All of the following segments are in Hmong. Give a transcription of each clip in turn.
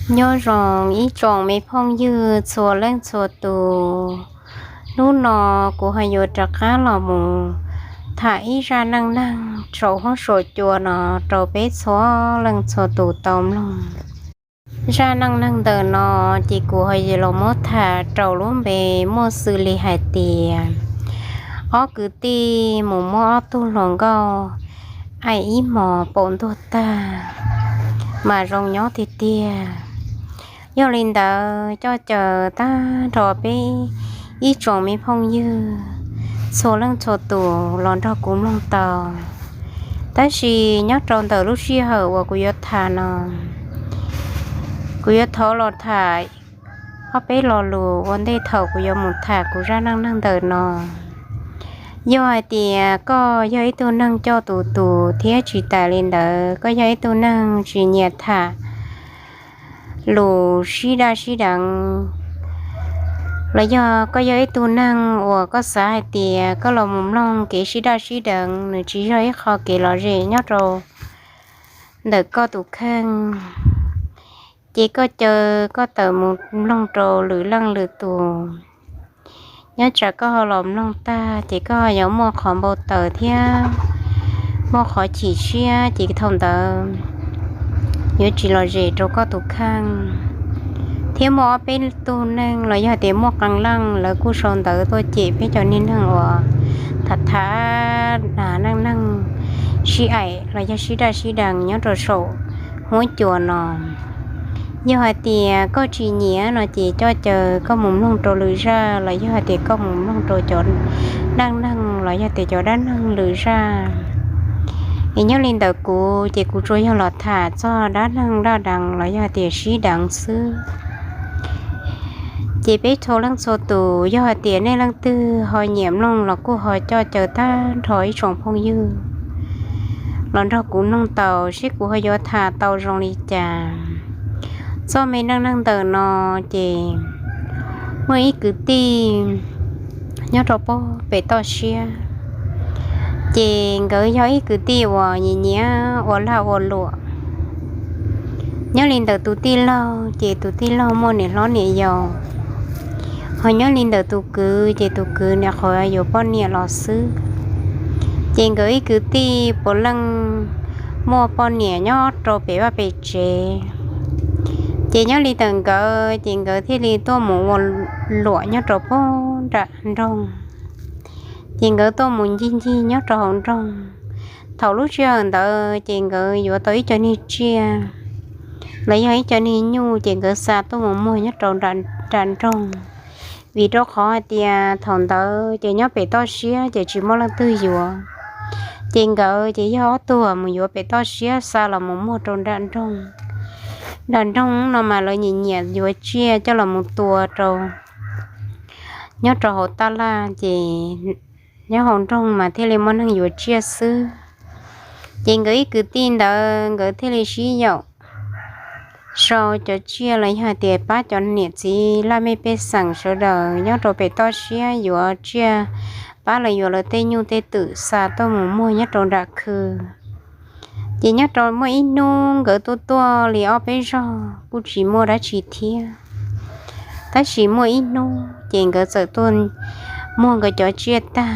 Nyob zoo ib tsoom me phooj ywg txhua leej txhua tus, hnub no kuv ho yuav rov qab los mus tham ib zaj neej neeg saum huab saum cua no rau peb txhua leej txhua tus tau mloog. Zaj neej neeg ntawm no ces kuv ho yuav los muab tham rau lub npe muaj xws li hais tias ob kwv tij mus muab ob tug hluas nkauj aim ib hmos paum ntuj tag mas zoo nyob tiag tiag. Yog li ntawd coj caw tag nrho peb ib tsoom me phooj ywg txhua leej txhua tus los nrog kuv mloog tau. Tab sis nyob rau ntawm lub sij hawm uas kuv yuav tham no, kuv yuav thov los tham ob peb lo lus ua ntej thaum kuv yuav mus tham kuv zaj neej neeg ntawm no. Yog hais tias koj yog ib tug neeg coj tus tus thiab tsis tas li ntawd koj yog ib tug neeg tsis nyiam tham lus sib daj sib deev, los yog koj yog ib tug neeg uas koj xav hais tias koj los mus mloog kev sib daj sib deev nws tsis yog ib qho kev lom zem nyob rau ntawm koj tus kheej, ces koj caw koj tawm mus mloog rau lwm leej lwm tus. Nyob tsam koj ho los mloog tag ces koj ho yuav muaj qhov npau taws thiab muaj qhov chim siab ces thaum ntawd yuav tsis lom zem rau koj tus kheej. Thiab muaj ob peb tug neeg los yog tias muaj qee leej lawv kuj sau ntawv tuaj cem peb cov niag neeg uas tham tham neej neeg sib aim los yog sib daj sib deev nyob rau saum huab cua no. Yog hais tias koj tsis nyiam no ces coj caw koj mus mloog rau lwm zaj los yog hais tias koj mus mloog rau cov neej neeg los yog tias cov dab neeg lwm zaj. Es nyob li ntawm kuv ces kuv tsuas yog los tham txog dab neeg daj deev los yog tias sib deev xwb. Ces peb txhua leej txhua tus yog hais tias nej leej twg ho nyiam mloog los kuj ho coj caw tag nrho ib tsoom phooj ywg los nrog kuv mloog tau seb kuv ho yuav tham tau zoo li cas. Txoj me neej neeg ntawm no ces muaj ib kwv tij nyob rau pem toj siab, ces nkawd yog ib kwv tij uas nyiam nyiam ua lag ua luam. Nyob li ntawm tus tij laug ces tus tij laug muaj niam hlob niam yau, ho nyob li ntawm tus kwv ces tus kwv nyuam qhuav yuav poj niam los xwb. Ces nkawd ib kwv tij puav leej muaj poj niam nyob rau pem vaj pem tsev. Ces nyob li ntawm nkawd ces nkawd thiaj li tuaj mus ua luam nyob rau pem nram nroog. Ces nkawd tuaj mus ncig ncig nyob rau hauv nroog. Thaum lub sij hawm ntawd ces nkawd yuav tau ib co niag tsiaj los yog ib co niag nyuj ces nkawd xa tuaj mus muag nyob rau nram nroog. Vim rau qhov hais tias thaum ntawd ces nyob pem toj siab ces tsis muaj leej twg yuav. Ces nkawd ces yog ob tug mus yuav pem toj siab xa los mus muag rau nram nroog. Nram nroog no mas lawv nyiam nyiam yuav tsiaj coj los mus tua rau nyob rau hauv taj laj ces nyob hauv nroog mas thiaj li muaj neeg yuav tsiaj xwb. Ces nkawd ib kwv tij ntawd nkawd thiaj li sib yaum sau cov tsiaj los yog hais tias pab cov niam txiv laj mej pej xeem sawv daws nyob rau pem toj siab yuav tsiaj pab lawv yuav lawv tej nyuj tej twm xa tuaj mus muag nyob rau nram khw. Ces nyob rau muaj ib hnub nkawd tuaj tuaj li ob peb zaug kuj tsis muaj dab tsi thiab. Tab sis muaj ib hnub ces nkawd txawm tuaj muag nkawd cov tsiaj tag,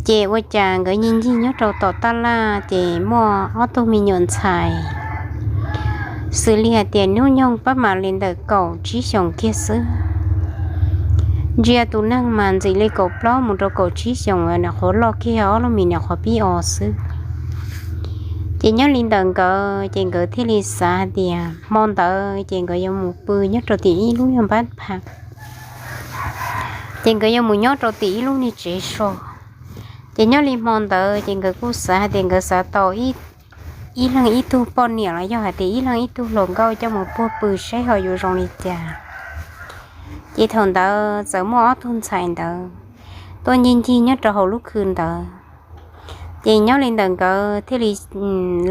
ces ua cas nkawd ncig ncig nyob rau tom taj laj ces muaj ob tug me nyuam ntxhais xws li hais tias hnub nyoog pab mam li ntawm kaum tsib xyoos kiag xwb. Ntsia tus neeg mas ntxim li kaum plaub mus rau kaum tsib xyoos, nyuam qhuav loj kiag ob lub mis nyuam qhuav pib os xwb. Ces nyob li ntawm nkawd ces nkawd thiaj li xav hais tias hmo ntawd ces nkawd yuav mus pw nyob rau tim ib lub nyuag npab pha, ces nkawd yuav mus nyob rau tim ib lub niag tsev so. Ces nyob li hmo ntawd ces nkawd kuj xav hais tias nkawd xav tau ib leeg ib tug poj niam los yog hais tias ib leeg ib tug hluas nkauj coj mus puag pw saib ho yuav zoo li cas. Ces thaum ntawd txawm muaj ob tug ntxhais ntawd tuaj ncig ncig nyob rau hauv lub khw ntawd. Ces nyob li ntawm nkawd thiaj li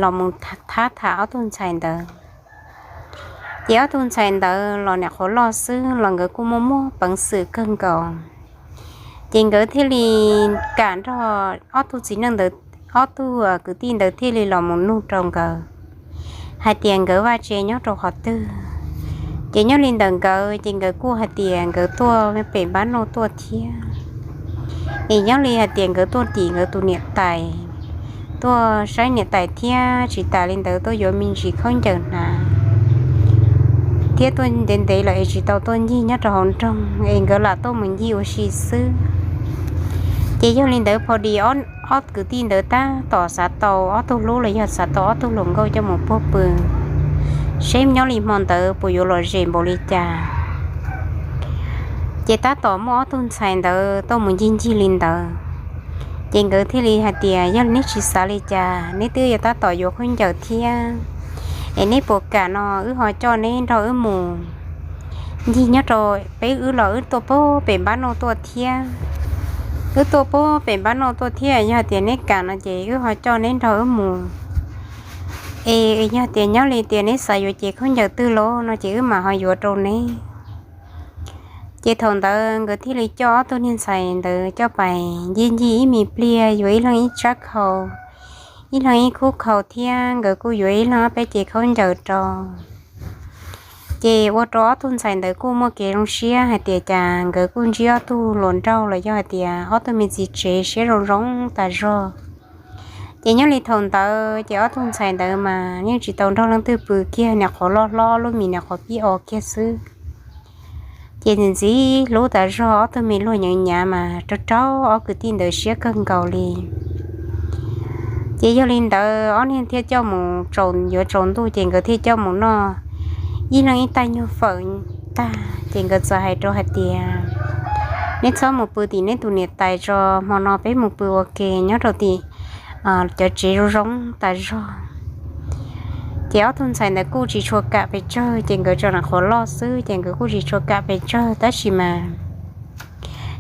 los mus thab tham ob tug ntxhais ntawd. Ces ob tug ntxhais ntawd los nyuam qhuav loj xwb los nkawd kuj muaj muaj peev xwm kawg nkaus. Ces nkawd thiaj li kam nrog ob tug txiv neej ntawd, ob tug kwv tij ntawd thiaj li los mus nug rau nkawd. hais tias nkawd vaj tse nyob rau qhov twg. Ces nyob li ntawm nkawd ces nkawd kuj hais tias nkawd tuaj pem npab noj tuaj thiab. Es nyob li hais tias nkawd tuaj tim nkawd tus niam tais, tuaj saib niam tais thiab tsis tas li ntawd tuaj yuav me ntsis khaub ncaws hnav, thiab tuaj ntev ntev lawm es tsis tau tuaj ncig nyob rau hauv nroog es nkawd lam tuaj mus ncig ua si xwb. Ces yog li ntawd pho di ob kwv tij ntawd tab tom xav tau ob tug hlub los yog xav tau ob tug hluas nkauj coj mus puag pw, seb nyob li hmo ntawd puas yuav lom zem npaum li cas. Ces tab tom muaj ob tug ntxhais ntawd tuaj mus ncig ncig li ntawd. Ces nkawd thiaj li hais tias yog neb tsis xav li cas, neb twb yuav tab tom yuav khaub ncaws thiab, es neb puas kam no wb ho coj neb nrog wb mus ncig nyob rau peb, wb los wb tuaj puag pem npab noj tuaj thiab. Wb tuaj puag pem npab noj tuaj thiab, yog tias neb kam no ces wb ho coj neb nrog wb mus. Es yog tias nyob li tias neb xav yuav ces khaub ncaws twg los no ces wb mam ho yuav rau neb. Ces thaum ntawd nkawd thiaj li coj ob tug niag ntxhais ntawd coj pais ncig ncig ib me pliag, yuav ib leeg ib tsab khau, ib leeg ib khub khau thiab nkawd kuj yuav ib leeg ob peb cev khaub ncaws rau. Ces ua rau ob tug ntxhais ntawd kuj muaj kev zoo siab hais tias cas nkawd kuj ntsib ob tug hluas nraug los yog hais tias ob tug me txiv tsev siab zoo zoo tas zog. Ces nyob li thaum ntawd ces ob tug ntxhais ntawd mas yeej tsis tau nrog leej twg pw kiag, niam qhuav loj hlob lub mis niam qhuav pib o kiag xwb. Ces ntxim ntxim hlub tas zog, ob tug me luag nyav nyav mas rau rau ob kwv tij ntawd siab kawg nkaus li. Ces yog li ntawd ob niag thiaj coj mus tsaus, yuav tsaus ntuj ces nkawd thiaj coj mus noj ib leeg ib taig nyuag fawm tag ces nkawd txawm hais rau hais tias, neb txhob mus pw tim neb tus niam tais tso, hmo no peb mus pw ua ke nyob rau tim cov tsev zoo zoo tas zog. Ces ob tug ntxhais ntawd kuj tsis tshua kam pes tsawg, ces nkawd tseem nyuam qhuav loj xwb ces nkawd kuj tsis tshua kam pes tsawg, tab sis mas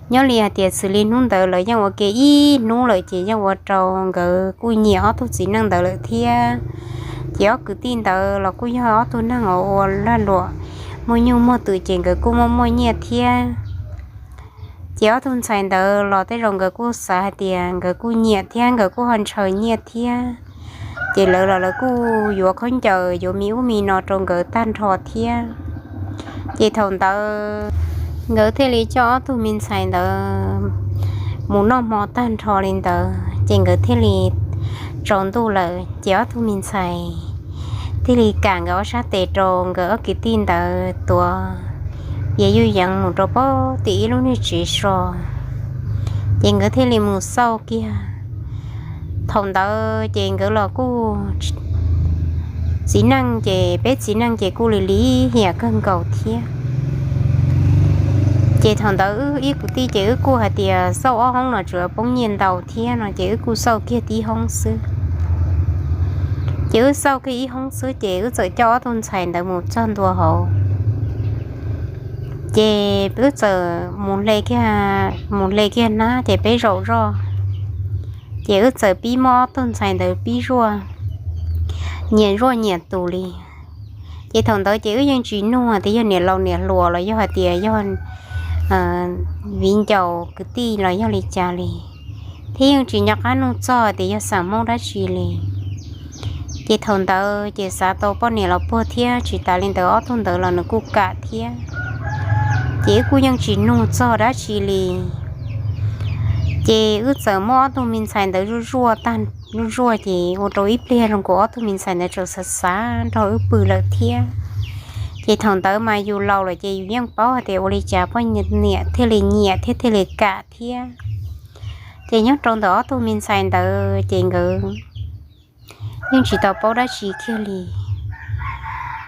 nyob li hais tias xws li hnub ntawd lawv yeej ua ke ib hnub lawm ces yeej ua rau nkawd kuj nyiam ob tug txiv neej ntawd lawm thiab. Ces ob kwv tij ntawd los kuj yog ob tug neeg uas ua lag luam muaj nyuj muaj twm ces nkawd kuj muaj muaj nyiaj thiab. Ces ob tug ntxhais ntawd los tej zaum nkawd kuj xav hais tias nkawd kuj nyiam thiab nkawd kuj ho ntshaw nyiaj thiab. Ces lawv los lawv kuj yuav khaub ncaws yuav me ub me no rau nkawd tag nrho thiab. Ces thaum ntawd nkawd thiaj li coj ob tug me ntxhais ntawd mus noj hmo tag nrho li ntawd ces nkawd thiaj li tsaus ntuj lawm ces ob tug me ntxhais thiaj li kam nkawd ob sab tes rau nkawd ob kwv tij ntawd tuav piav yuj yeev mus rau pem tim ib lub niag tsev so. Ces nkawd thiaj li mus xauj kiag. Thaum ntawd ces nkawd los kuj txiv neej ces peb txiv neej ces kuj li li hiam kawg nkaus thiab. Ces thaum ntawd wb ib kwv tij ces wb kuj hais tias xauj ob hoob no tsuas poob nyiaj ntau thiab no ces wb kuj xauj kiag tib hoob xwb. Ces wb xauj kiag ib hoob xwb ces wb txawm coj ob tug ntxhais ntawd mus txog ntua hauv. Ces wb txawm mus hle kiag, mus hle kiag hnab ces peb zaum zoj. Ces wb txawm pib muab ob tug ntxhais ntawd pib zuaj, nyias zuaj nyias tus li. Ces thaum ntawd ces wb yeej tsis nug tias yog niam laus niam hluas los yog hais tias yog viv ncaus kwv tij los yog li cas li, thiab yeej tsis nco qab nug txog tias yog xeem Hmoob dab tsi li. Ces thaum ntawd ces xav tau poj niam los puag thiab tsis tas li ntawd ob tug ntawd los nws kuj kam thiab. Ces wb kuj yeej tsis nug txog dab tsi li. Ces wb txawm muab ob tug me ntxhais ntawd zuaj zuaj tag, zuaj zuaj ces ua rau ib pliag zoo nkaus ob tug me ntxhais ntawd txawm xav xav nrog wb pw lawm thiab. Ces thaum ntawd mas yus laus lawm ces yus yeej paub hais tias ua li cas poj niam thiaj li nyiam thiab thiaj li kam thiab. Ces nyob rau ntawm ob tug me ntxhais ntawd ces nkawd yeej tsis tau paub dab tsi kiag li.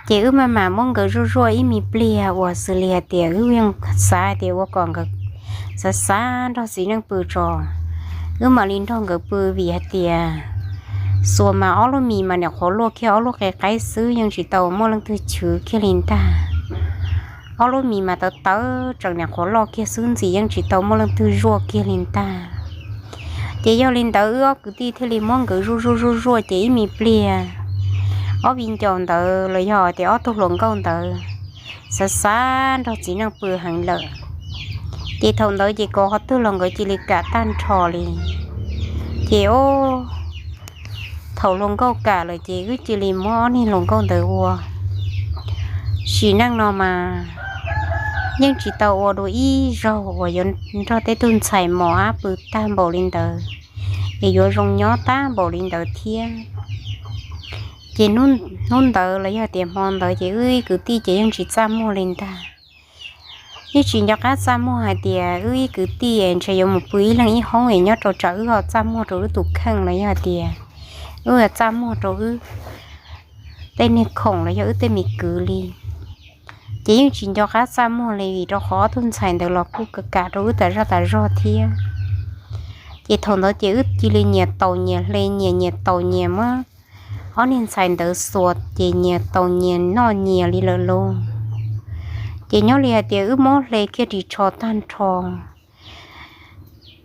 Ces wb maj mam muab nkawd zuaj zuaj ib me pliag uas xws li hais tias wb yeej xav hais tias ua kom nkawd xav xav nrog txiv neej pw tso, wb mam li nrog nkawd pw vim hais tias xuas mas ob lub mis mas nyuam qhuav luaj kiag ob lub qe qaib xwb yeej tsis tau muaj leej twg chwv kiag li ntag. Ob lub mis mas tawv tawv tseem nyuam qhuav loj kiag xwb ntxim yeej tsis tau muaj leej twg zuaj kiag li ntag. Ces yog li ntawd wb ob kwv tij thiaj li muab nkawd zuaj zuaj zuaj zuaj ces ib me pliag ob viv ncaus ntawd los yog tias ob tug hluas nkauj ntawd xav xav nrog txiv neej pw heev lawm. Ces thaum ntawd ces kov qhov twg los nkawd cia li kam tag nrho li. Ces o thaum hluas nkauj kam lawm ces wb cia li muab ob niag hluas nkauj ntawd ua. Sim neej no mas yeej tsis tau ua dua ib zaug uas yuav nrog tej tug ntxhais mos ab pw tag npaum li ntawd, es yuav zoo nyob tag npaum li ntawd thiab. Ces hnub ntawd los yog tias hmo ntawd ces wb ib kwv tij ces yeej tsis txaj muag li ntag. Yeej tsis nco qab txaj muag hais tias wb ib kwv tij ntshe yuav mus pw ib leeg ib hoob es nyob rau tsam wb ho txaj muag rau wb tus kheej los yog tias wb txaj muag rau wb tej niag khoom los yog wb tej me kwv li. Ces yeej tsis nco qab txaj muag li vim rau qhov ob tug ntxhais ntawd los kuj kam rau wb tas zaj tas zog thiab. Ces thaum ntawd ces wb cia li nyias taus nyias hle, nyias nyias taus nyias muab ob niag ntxhais ntawd xuas ces nyias taus nyias noj nyias li lawm lauj. Ces nyob li hais tias wb muab hle kiag ris tsho tag nrho.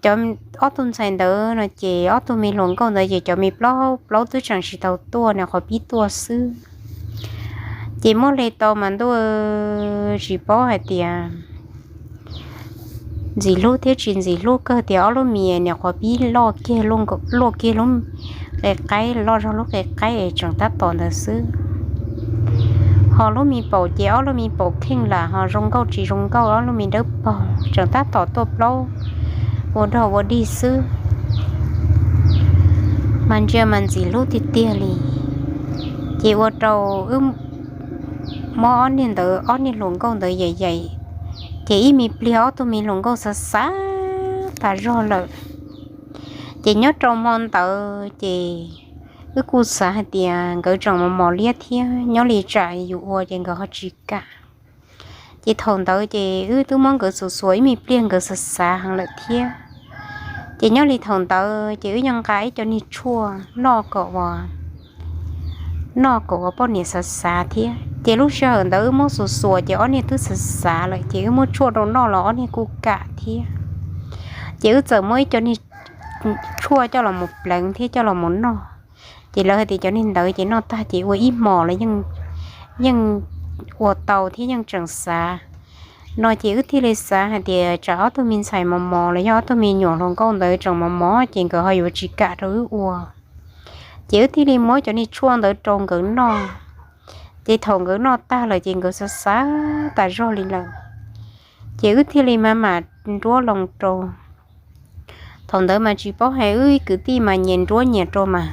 Cov ob tug ntxhais ntawd no ces ob tug me hluas nkauj ntawd ces cov me plaub plaub twb tseem tsis tau tuaj, nws qhov pib tuaj xwb. Ces muab hle tau mas ntuj, tsis paub hais tias ntxim hlub thiab tsis ntxim hlub kawg tias ob lub mis niam qhuav pib loj kiag, luaj kiag lub qe qaib, loj zog lub qe qaib es tseem tab tom ntawd xwb. Ho lub me paum ces ob lub me paum kheej lam ho zoo nkauj tsis zoo nkauj, ob lub me dawb paug tseem tab tom tuaj plaub ua dog ua dig xwb. Mas ntsia mas ntxim hlub tiag tiag li. Ces ua rau wb muab ob niag ntawd, ob niag hluas nkauj ntawd yaim yaim, ces ib me pliag ob tug me hluas nkauj xav xav tas zog lawm. Ces nyob rau hmo ntawd ces wb kuj xav hais tias nkawd tseem mos mos liab thiab, nyob li tsam yus ua ces nkawd ho tsis kam. Ces thaum ntawd ces wb twb muab nkawd xuas xuas ib me pliag nkawd xav xav heev lawm thiab. Ces nyob li thaum ntawd ces wb yeej nqa ib co niag tshuaj noj kom ua, noj kom ua poj niam xav xav thiab. Ces lub sij hawm ntawd wb muab xuas xuas ces ob niag twb xav xav lawm ces wb muab tshuaj rau noj los ob niag kuj kam thiab. Ces wb txawm muab ib co niag tshuaj coj los mus pleev thiab coj los mus noj. Ces lawv hais tias cov niag ntawd ces noj tag ces ua ib hmos los yeej ua tau thiab yeej tseem xav no. Ces wb thiaj li xav hais tias tsam ob tug me ntxhais mos mos los yog ob tug me nyuam hluas nkauj ntawd tseem mos mos ces nkawd ho yuav tsis kam rau wb ua. Ces wb thiaj li muab cov niag tshuaj ntawd rau nkawd noj. Ces thaum nkawd noj tag lawm ces nkawd xav xav tas zog li lawm. Ces wb thiaj li mam mam nruab loo rau. Thaum ntawd mas tsis paub hais wb ib kwv tij mas nyias nruab nyias rau mas,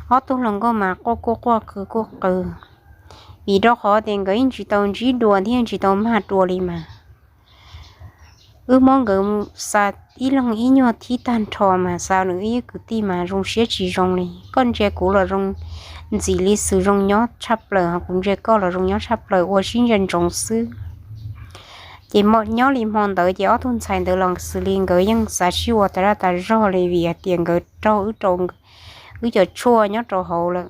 ob tug hluas nkauj mas quaj kuj quaj qw kuj qw, vim rau qhov tias nkawd yeej tsis tau ntsib dua thiab yeej tsis tau mag dua li mas. Wb muab nkawd xa ib leeg ib nyuag thib tag nrho mas xa nws ib kwv tij mas zoo siab tsis zoo li. Koj ntsia kuv los zoo ntxim li xws zoo nyob tshaj plaws, ho kuv ntsia koj los zoo nyob tshaj plaws, ua sib ntsia ntsoov xwb. Ces nyob li hmo ntawd ces ob tug ntxhais ntawd los xws li nkawd yeej xav sib ua tas zaj tas zog li vim hais tias nkawd raug wb rau wb cov tshuaj nyob rau hauv lawm.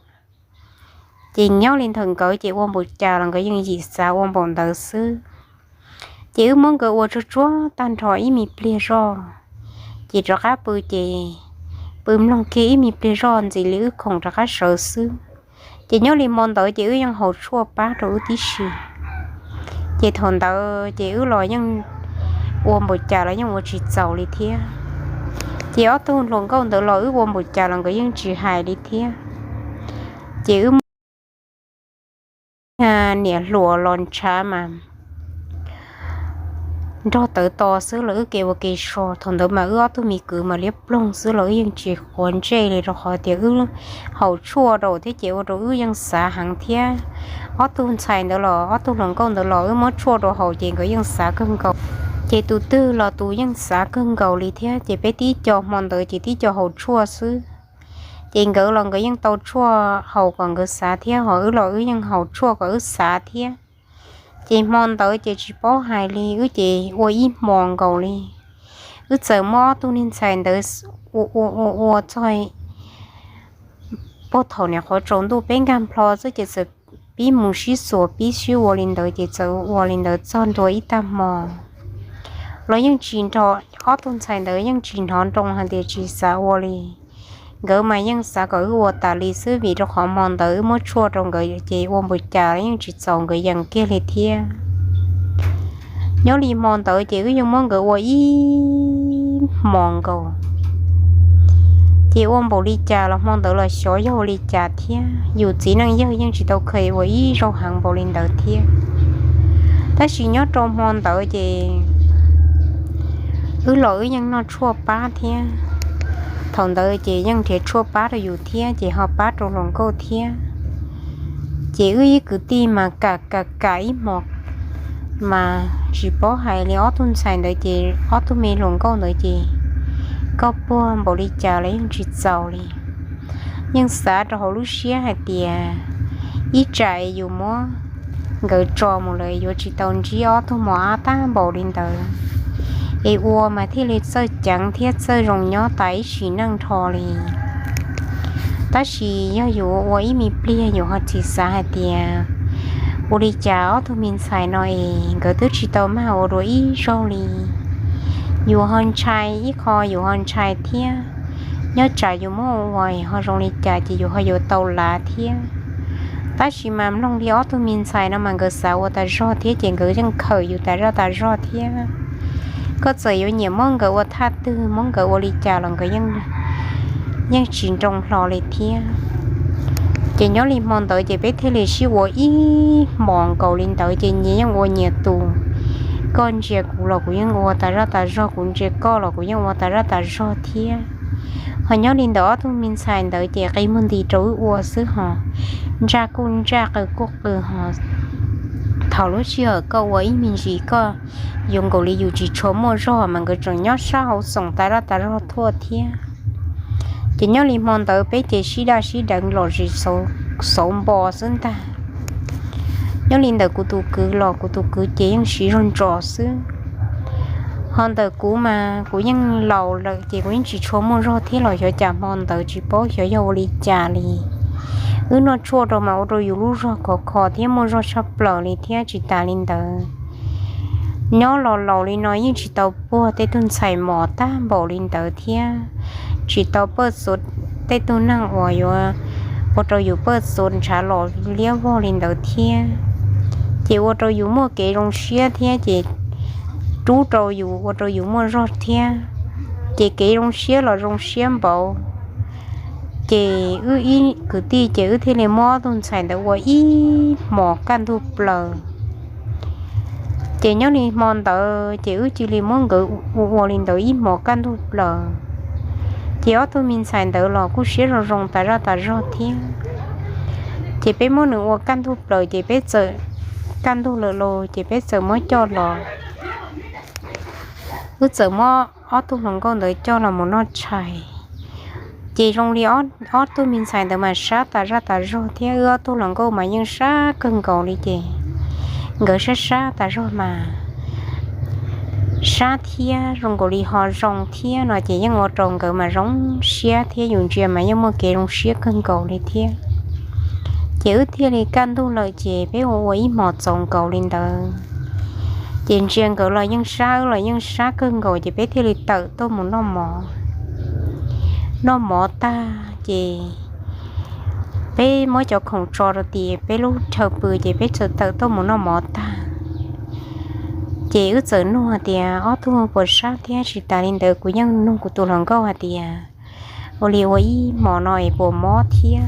Ces nyob li ntawm nkawd ces ua npaum cas los nkawd yeej yim xav ua npaum ntawd xwb. Ces wb muab nkawd ua tsuag tsuag tag nrho ib me pliag zoj, ces rov qab pw ces pw mloog kiag ib me pliag zoj ntxim li wb khoom rov qab sawv xwb. Ces nyob li hmo ntawd ces wb yeej haus tshuaj pab rau wb tib si. Ces thaum ntawd ces wb los yeej ua npaum cas los yeej ua tsis txaus li thiab. Ces ob tug hluas nkauj ntawd los wb ua npaum cas los nkawd yeej tsis hais li thiab. Ces wb niam hluas los ntshav mas nrog tawv to xwb los wb ke ua ke so. Thaum ntawd mas wb ob tug me kwv mas liab ploog xwb los wb yeej tsis quav ntsej li rau qhov tias wb haus tshuaj rau thiab ces ua rau wb yeej xav heev thiab. Ob tug ntxhais ntawd los ob tug hluas nkauj ntawd los wb muab tshuaj rau haus ces nkawd yeej xav kawg nkaus. Ces tus twg los tus yeej xav kawg nkaus li thiab. Ces peb tib co hmo ntawd ces tib co haus tshuaj xwb. Ces nkawd los nkawd yeej tau tshuaj haus kom nkawd xav thiab, ho wb los wb yeej haus tshuaj kom wb xav thiab. Ces hmo ntawd ces tsis paub hais li, wb ces ua ib hmos nkaus li. Wb txawm muab ob tug niag ntxhais ntawd ua ua ua ua txog puag thaum niam qhuav tsaus ntuj peb nkag nplho xwb ces txawm pib mus sib xuas pib sib ua li ntawd ces txawm ua li ntawd txog ntua ib tag hmo los yeej tsis nrog, ob tug ntxhais ntawd yeej tsis hnov nroo hais tias tsis xav ua li. Nkawd mas yeej xav kom wb ua tas li xwb vim rau qhov hmo ntawd wb muab tshuaj rau nkawd ces ua npaum cas los yeej tsis txaus nkawd yees kiag li thiab. Nyob li hmo ntawd ces wb yeej muab nkawd ua ib hmos nkaus. Ces ua npaum li cas los hmo ntawd los xyov yog ua li cas thiab, yus txiv neej yawg yeej tsis tau kheev ua ib zaug heev npaum li ntawd thiab. Tab sis nyob rau hmo ntawd ces wb los wb yeej noj tshuaj pab thiab. Thaum ntawd ces yeej nrhiav tshuaj pab rau yus thiab ces ho pab rau hluas nkauj thiab. Ces wb ib kwv tij mas kam kam kam ib hmos mas tsis paub hais li ob tug ntxhais ntawd ces ob tug me hluas nkauj ntawd ces koj puag npaum li cas los yeej tsis txaus li. Yeej xav rau hauv lub siab hais tias ib tsam yus muab nkawd tso mus lawm yuav tsis tau ntsib ob tug mos ab tag npaum li ntawd, es ua mas thiaj li txawj ceev thiab txawj zoo nyob tas ib sim neej nrho li. Tab sis yog yus ua ib me pliag yus ho tsis xav hais tias ua li cas ob tug me ntxhais no es nkawd twb tsis tau mag ua dua ib zaug li. Yus ho ntshai ib qho yus ho ntshai thiab, nyob tsam yus muab ua ho zoo li cas ces yus ho yuav tau lav thiab. Tab sis mas mloog li ob tug me ntxhais no mas nkawd xav ua tas zog thiab ces nkawd yeej khawm yus tas zaj tas zog thiab. Koj txawm yuav nyiam muab nkawd ua thaj twg muab nkawd ua li cas los nkawd yeej tsis nroo hlo li thiab. Ces nyob li hmo ntawd ces peb thiaj li sib ua ib hmos nkaus li ntawd ces nyias yeej ua nyias tus. Koj ntsia kuv los kuv yeej ua tas zaj tas zog, kuv ntsia koj los kuv yeej ua tas zaj tas zog thiab. Ho nyob li ntawd ob tug me ntxhais ntawd ces qi muag nti rau wb ua xwb ho, ntsaj kuj ntsaj qw kuj qw ho. Thaum lub sij hawm koj ua ib me ntsis koj yuav nkaus li yus tsis tshua muaj zog mas nkawd tseem nyob sab hauv xoom tas zaj tas zog tuaj thiab. Ces nyob li hmo ntawd peb ces sib daj sib deev los zis xauv npo xwb ntag. Nyob li ntawm kuv tus kwv los kuv tus kwv ces yeej siv zog ntsos xwb. Ho ntawm kuv mas kuv yeej laus lawm ces kuv yeej tsis tshua muaj zog thiab los xyov cas hmo ntawd tsis paub xyov yog ua li cas li. Wb noj tshuaj rau mas ua rau yus lub zog khov kho thiab muaj zog tshaj plaws li thiab tsis tas li ntawd. Nyob los laus li no yeej tsis tau puag tej tug ntxhais mos tag npaum li ntawd thiab, tsis tau pawj txuv tej tug neeg uas yuav ua rau yus pawj txuv ntshav los liab vog li ntawd thiab. Ces ua rau yus muaj kev zoo siab thiab ces rub rau yus ua rau yus muaj zog thiab. Ces kev zoo siab los zoo siab npaum. Ces wb ib kwv tij ces wb thiaj li muab ob tug ntxhais ntawd ua ib hmos kaj ntug plaws. Ces nyob li hmo ntawd ces wb cia li muab nkawd ua ua li ntawd ib hmos kaj ntug plaws. Ces ob tug me ntxhais ntawd los kuj siab zoo zoo tas zaj tas zog thiab. Ces peb muab nws ua kaj ntug plaws ces peb txawm kaj ntug lawm los ces peb txawm muab coj los, wb txawm muab ob tug hluas nkauj ntawd coj los mus noj tshais. Ces zoo li ob tug me ntxhais ntawd mas sab tas zaj tas zog thiab wb ob tug hluas nkauj mas yeej sab kawg nkaus li ces nkawd sab sab tas zog mas sab thiab zoo nkaus li ho zoo thiab no ces yeej ua rau nkawd mas zoo siab thiab yus ntsia mas yeej muaj kev zoo siab kawg nkaus li thiab. Ces wb thiaj li kaj ntug lawm ces peb ua ua ib hmos txaus nkaus li ntawd. Ces ntsia nkawd los yeej sab wb los yeej sab kawg nkaus ces peb thiaj li tawm tuaj mus noj mov. Noj mov tag ces peb muab cov khoom tso rau tim peb lub chaw pw ces peb txawm tawm tuaj mus noj mov tag. Ces wb txawm nug hais tias ob tug puas sab thiab, tsis tas li ntawd kuv yeej nug kuv tus hluas nkauj hais tias ua li ua ib hmos no es puas mob thiab.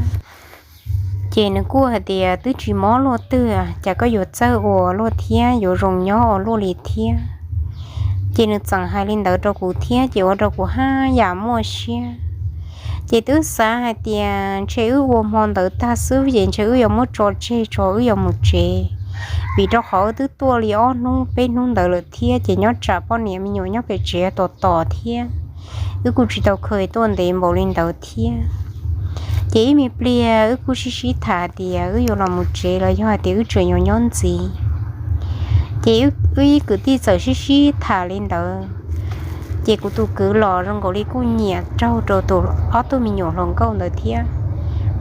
Ces nws kuj hais tias twb tsis mob luaj twg, cas koj yuav txawj ua luaj thiab yuav zoo nyob ua luaj li thiab. Ces nws txawm hais li ntawd rau kuv thiab ces ua rau kuv haj yam muaj siab. Ces twb xav hais tias ntshe wb ua hmo ntawd tag xwb ces ntshe wb yuav muab tso tseg tso wb yuav mus tsev, vim rau qhov wb twb tuaj li ob hnub peb hnub ntawd lawm thiab ces nyob tsam poj niam me nyuam nyob pem tsev tos tos thiab, wb kuj tsis tau kha tuaj ntev npaum li ntawd thiab. Ces ib me pliag wb kuj sib sib tham tias wb yuav los mus tsev los yog hais tias wb tseem yuav nyob ntxiv. Ces wb ib kwv tij txawm sib sib tham li ntawd. Ces kuv tus kwv los zoo nkaus li kuj nyiam raug rau tus ob tug me nyuam hluas nkauj ntawd thiab.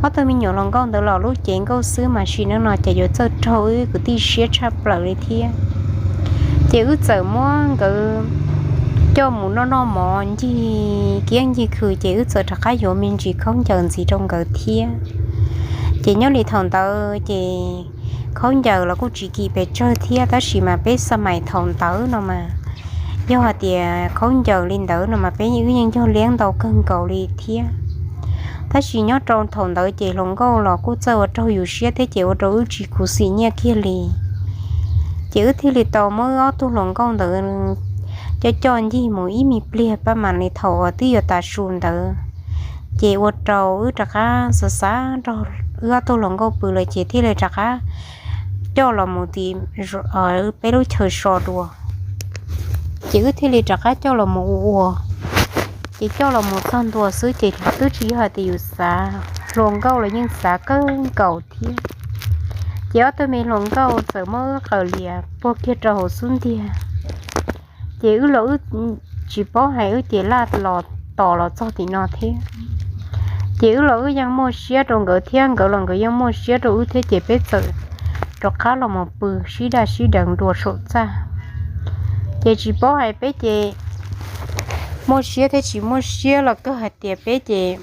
Ob tug me nyuam hluas nkauj ntawd los lub cev nkauj xwb mas sim neej no ces yuav txawj raug wb kwv tij siab tshaj plaws li thiab. Ces wb txawm muab nkawd coj mus noj noj mov ncig kiab ncig khw ces wb txawm rov qab yuav me ntsis khaub ncaws ntxiv rau nkawd thiab. Ces nyob li thaum ntawd ces khaub ncaws los kuj tsis kim pes tsawg thiab, tab sis mas peb xab mais thaum ntawd no mas yog hais tias khaub ncaws li ntawd no mas peb wb yeej yog liab ntau kawg nkaus li thiab. Tab sis nyob rau thaum ntawd ces hluas nkauj los kuj txawj ua raug yus siab thiab ces ua rau wb tsis khuv xim nyiaj kiag li. Ces wb thiaj li tau muab wb ob tug hluas nkauj ntawd coj coj ncig mus ib me pliag pab mam li thaum uas twb yuav tav su ntawd, ces ua rau wb rov qab xav xav nrog wb ob tug hluas nkauj pw lawm ces thiaj li rov qab coj los mus tim peb lub chaw so dua. Ces wb thiaj li rov qab coj los mus ua ua, ces coj los mus txog ntua xwb ces twb tsis yog hais tias yus xav, hluas nkauj los yeej xav kawg nkaus thiab. Ces ob tug me hluas nkauj txawm muab wb qawm lias puag kiag rau hauv xub ntiag. Ces wb los wb tsis paub hais wb ces laj los tos los txog tim no thiab. Ces wb los wb yeej muaj siab rau nkawd thiab nkawd los nkawd yeej muaj siab rau wb thiab ces peb txawm rov qab los mus pw sib daj sib deev dua saum txaj. Ces tsis paub hais peb ces muaj siab thiab tsis muaj siab los kawg hais tias peb ces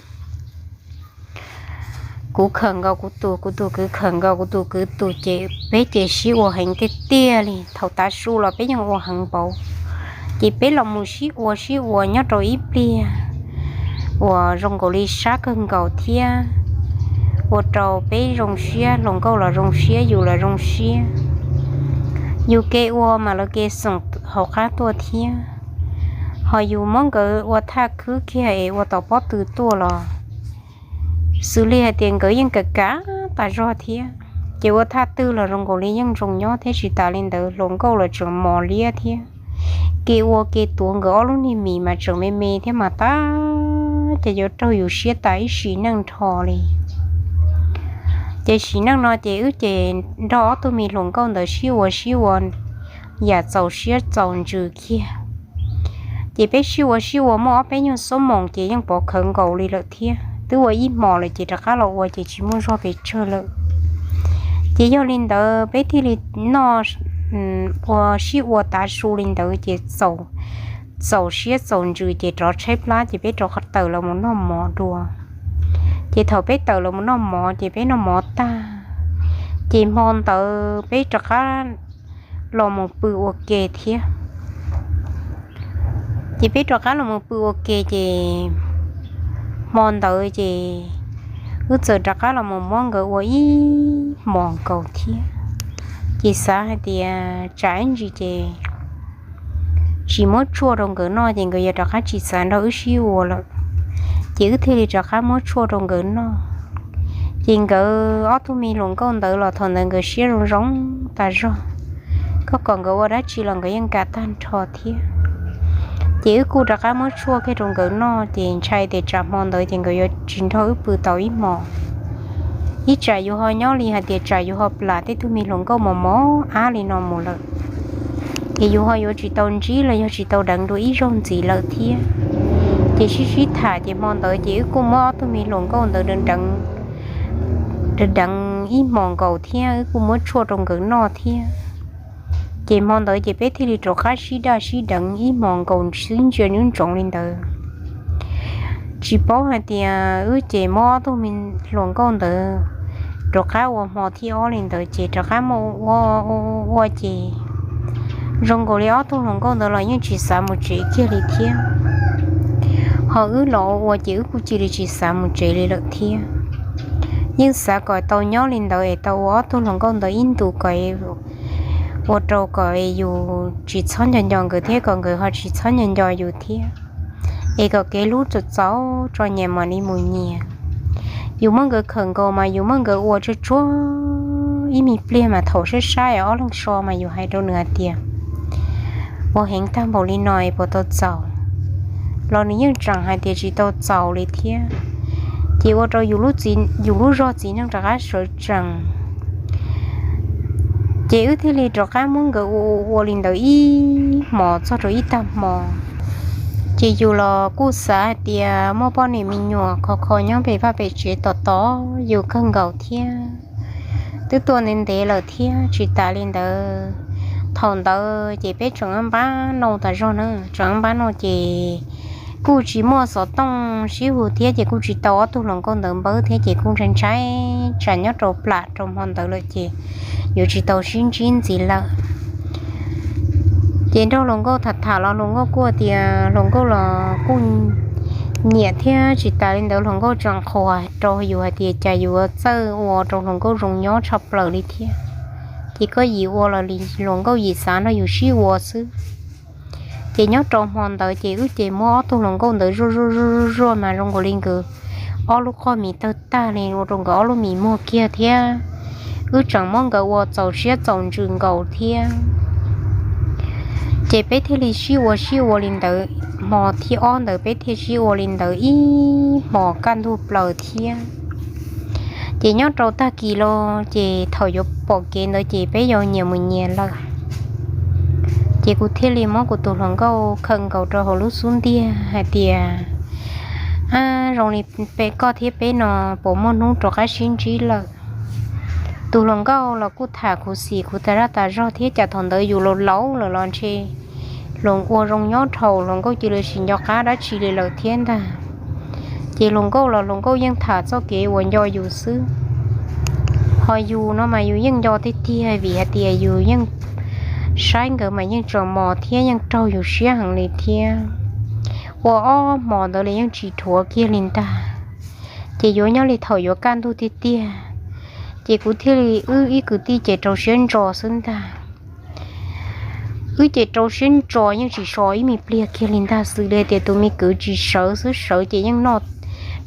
kuv khawm nkaus kuv tus, kuv tus kwv khawm nkaus kuv tus kwv tus ces peb ces sib ua heev tiag tiag li. Thaum tav su los peb yeej ua heev npaum. Ces peb los mus sib ua sib ua nyob rau ib pliag uas zoo nkaus li sab kawg nkaus thiab, ua rau peb zoo siab, hluas nkauj los zoo siab, yus los zoo siab. Yus ke ua mas lawv ke xoom hauv qab tuaj thiab, ho yus muab nkawd ua thaj khwb kiag es ua tom pob tw tuaj los xws li hais tias nkawd yeej kav kav tas zog thiab. Ces ua thaj twg los zoo nkaus li yeej zoo nyob thiab, tsis tas li ntawd hluas nkauj los tseem mos liab thiab. Ke ua ke tuav nkawd ob lub niag mis mas tseem me me thiab mas tab ces yuav raug yus siab tas ib sim neej nrho li. Ces sim neej no ces wb ces nrog ob tug me hluas nkauj ntawd sib ua sib ua yam txaus siab txaus ntsws kiag. Ces peb sib ua sib ua muaj ob peb nyuag xuab moos ces yeej pov khawv nkaus li lawm thiab, twb ua ib hmos lawm ces rov qab los ua ces tsis muaj zog pes tsawg lawm. Ces yog li ntawd peb thiaj li noj ua sib ua tav su li ntawd ces txaus siab txaus ntsws ces rov tshaib plab ces peb rov tawm los mus noj mov dua. Ces thaum peb tawm los mus noj mov ces peb noj mov tag, ces hmo ntawd peb rov qab los mus pw ua ke thiab. Ces peb rov qab los mus pw ua ke ces hmo ntawd ces wb txawm rov qab los mus muab nkawd ua ib hmos nkaus thiab. Ces xav hais tias tsam ib ntsis ces tsis muab tshuaj rau nkawd noj ces nkawd yuav rov qab tsis xav nrog wb sib ua lawm. Ces wb thiaj li rov qab muab tshuaj rau nkawd noj. Ces nkawd ob tug me hluas nkauj ntawd los thaum ntawd nkawd siab zoo zoo tas zog, koj kom nkawd ua dab tsi los nkawd yeej kam tag nrho thiab. Ces wb kuj rov qab muab tshuaj kiag rau nkawd noj ces ntshai tias tsam hmo ntawd ces nkawd yuav tsis nrog wb pw tau ib hmos. Ib tsam yus ho nyob li hais tias tsam yus ho plam tej tug me hluas nkauj mos mos ab li no mus lawm, ces yus ho yuav tsis tau ntsib los yog tsis tau deev dua ib zaug ntxiv lawm thiab. Ces sib sib tham ces hmo ntawd ces wb kuj muab ob tug me hluas nkauj ntawd deev deev ib hmos nkaus thiab wb kuj muab tshuaj rau nkawd noj thiab. Ces hmo ntawd ces peb thiaj li rov qab sib daj sib deev ib hmos nkaus sib ntsia ntsoov li ntawd. Tsis paub hais tias wb ces muab ob tug me hluas nkauj ntawd rov qab ua hmo thib ob li ntawd ces rov qab muab ua ua ua ces zoo nkaus li ob tug hluas nkauj ntawd los yeej tsis xav mus tsev kiag li thiab. Ho wb los ua ua ces wb kuj cia li tsis xav mus tsev li lawm thiab. Yeej xav kom tau nyob li ntawd es tau ua ob tug hluas nkauj ntawd ib ntus kom ua rau kom yus tsis txhob nco nco nkawd thiab kom nkawd ho tsis txhob nco nco yus thiab, es kom kev hlub txaus txaus tso nyias mam li mus nyias. Yus muab nkawd khawm nkaus mas yus muab nkawd ua tsuag tsuag ib me pliag mas thaum sab sab es ob leeg so mas yus hais rau nws hais tias, ua heev tag npaum li no es puas tau txaus? Los nws yeej tseem hais tias tsis tau txaus li thiab. Ces ua rau yus lub zog txiv neej rov qab sawv tsees. Ces wb thiaj li rov qab muab nkawd ua ua ua li ntawd ib hmos txog rau ib tag hmo. Ces yus los kuj xav hais tias muaj poj niam me nyuam khov kho nyob pem vaj pem tsev tos tos yus kawg nkaus thiab. Twb tuaj ntev ntev lawm thiab tsis tas li ntawd. Thaum ntawd ces peb tseem npab npab noj tas zog na, tseem npab npab noj ces kuj tsis muaj xov tooj sib hu thiab ces kuj tsis tau ob tug hluas nkauj ntawd npawb thiab ces kuj ntshai ntshai tsam nyob rau plam rau hmo ntawd lawm ces yuav tsis tau sib ntsib ntxiv lawm. Ces nrog hluas nkauj tham tham los hluas nkauj kuj tias hluas nkauj los kuj nyiam thiab tsis tas li ntawd hluas nkauj tseem qhuas rau yus hais tias cas yus txawj ua rau hluas nkauj zoo nyob tshaj plaws li thiab. Ces koj yim ua los hluas nkauj yim xav nrog yus sib ua xwb. Ces nyob rau hmo ntawd ces wb ces muab ob tug hluas nkauj ntawd zuaj zuaj zuaj zuaj mas zoo nkaus li nkawd ob lub qoj mis tawg tag li ua rau nkawd ob lub mis muag kiag thiab. Wb tseem muab nkawd ua txaus siab txaus ntsws nkaus thiab. Ces peb thiaj li sib ua sib ua li ntawd, hmo thib ob ntawd peb thiaj sib ua li ntawd ib hmos kaj ntug plaws thiab. Ces nyob rau tag kis los ces thaum yuav pom kev ntawd ces peb yau nyias mus nyias lawm. Ces kuv thiaj li muab kuv tus hluas nkauj khawm nkaus rau hauv lub xub ntiag hais tias, Ab, zoo li peb, koj thiab peb no puas muaj hnub rov qab sib ntsib lawm? Tus hluas nkauj los kuj tham khuv xim khuv tas zaj tas zog thiab, cas thaum ntawd yus laus laus lawm los ntshe hluas ua zoo nyob dhau, hluas nkauj cia li tsis nco qab dab tsi li lawm thiab ntag. Ces hluas nkauj los hluas nkauj yeej tham txoj kev uas nco yus xwb. Ho yus no mas yus yeej nco tiag tiag vim hais tias yus yeej saib nkawd mas yeej tseem mos thiab yeej raug yus siab heev li thiab. Ua ob hmos ntawd li yeej tsis dhuav kiag li ntag. Ces yuav nyob li thaum yuav kaj ntug tiag tiag, ces kuv thiaj li, wb ib kwv tij ces rau siab ntso xwb ntag. Wb ces rau siab ntso yeej tsis so ib me pliag kiag li ntag, xws li tias tus me kwv tsis sawv xwb, sawv ces yeej noj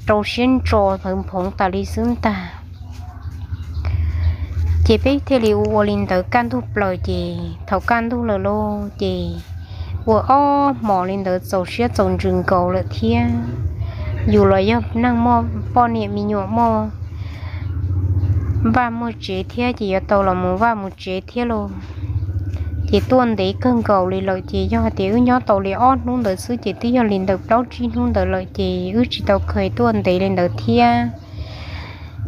rau siab ntso phawv nphoov tas li xwb ntag. Ces peb thiaj li ua ua li ntawd kaj ntug plaws, ces thaum kaj ntug lawm lauj ces ua ob hmos li ntawd txaus siab txaus ntsws nkaus lawm thiab. Yus los yog neeg muaj poj niam me nyuam muaj vaj muaj tsev thiab ces yuav tau los mus vaj mus tsev thiab lauj. Ces tuaj ntev kawg nkaus li lawm ces yog hais tias wb nyob tau li ob hnub ntawd xwb ces twb yog li ntawm plaub tsib hnub ntawd lawm ces wb tsis tau kha tuaj ntev li ntawd thiab.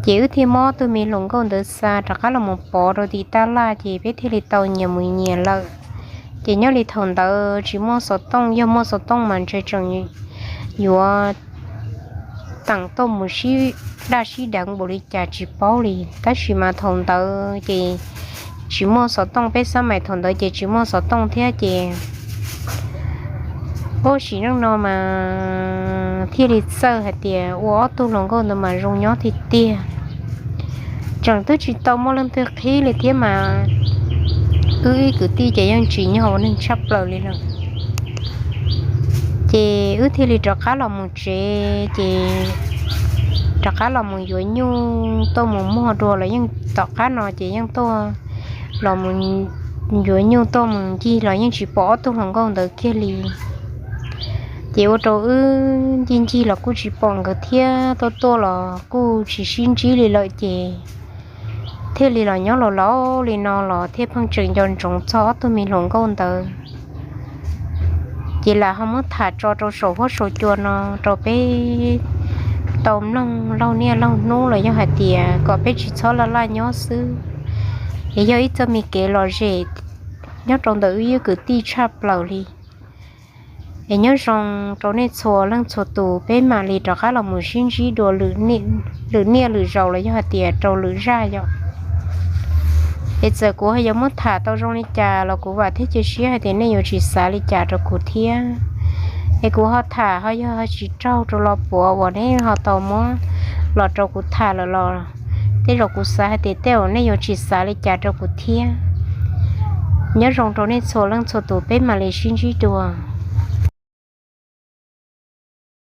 Ces wb thiaj muab tug me hluas nkauj ntawd xa rov qab los mus pov rau tim tab laj ces peb thiaj li tau nyias mus nyias lawm. Ces nyob li thaum ntawd tsis muaj xov tooj, yog muaj xov tooj mas ntshe tseem yuav teem tuaj mus sib daj sib deev npaum li cas tsis paub li, tab sis mas thaum ntawd ces tsis muaj xov tooj, peb xab mais thaum ntawd ces tsis muaj xov tooj thiab ces ua sim neej no mas thiaj li txawj hais tias ua ob tug hluas nkauj ntawd mas zoo nyob tiag tiag. Tseem twb tsis tau muaj leej twg qhib li thiab mas wb ib kwv tij ces yeej tsim nyog ua neeg tshaj plaws li lawm. Ces wb thiaj li rov qab los mus tsev, ces rov qab los mus yuav nyuj tuaj mus muag dua los yeej, tom qab no ces yeej tuaj los mus yuav nyuj tuaj mus ncig los yeej tsis pom ob tug hluas nkauj ntawd kiag li. Ces ua rau wb ncig ncig los kuj tsis pom nkawd thiab, tuaj tuaj los kuj tsis sib ntsib li lawm ces thiaj li los nyob laus laus li no los thiaj pheej tseem nco ntsoov txog ob tug me hluas nkauj ntawd. Ces lam ho muab tham tso rau saum huab saum cua no rau peb tau mloog laug niaj laug hnub los yog hais tias kom peb tsis txhob laj laj nyob xwb. Es yog ib txoj me kev lom zem nyob rau ntawm wb ib kwv tij tshaj plaws li. Es nyob zoo rau nej txhua leej txhua tus, peb mam li rov qab los mus sib ntsib dua lwm niaj lwm zaus los yog hais tias rau lwm zaj yom. Es txawm kuv ho yuav muab tham tau zoo li cas los kuv vam thiab cia siab hais tias nej yuav tsis xav li cas rau kuv thiab. Es kuv ho tham ho yog tsis raug rau los puav uas nej ho tau muab los rau kuv tham lawm los tej zaum kuv xav hais tias tej zaum nej yuav tsis xav li cas rau kuv thiab. Nyob zoo rau nej txhua leej txhua tus, peb mam li sib ntsib dua.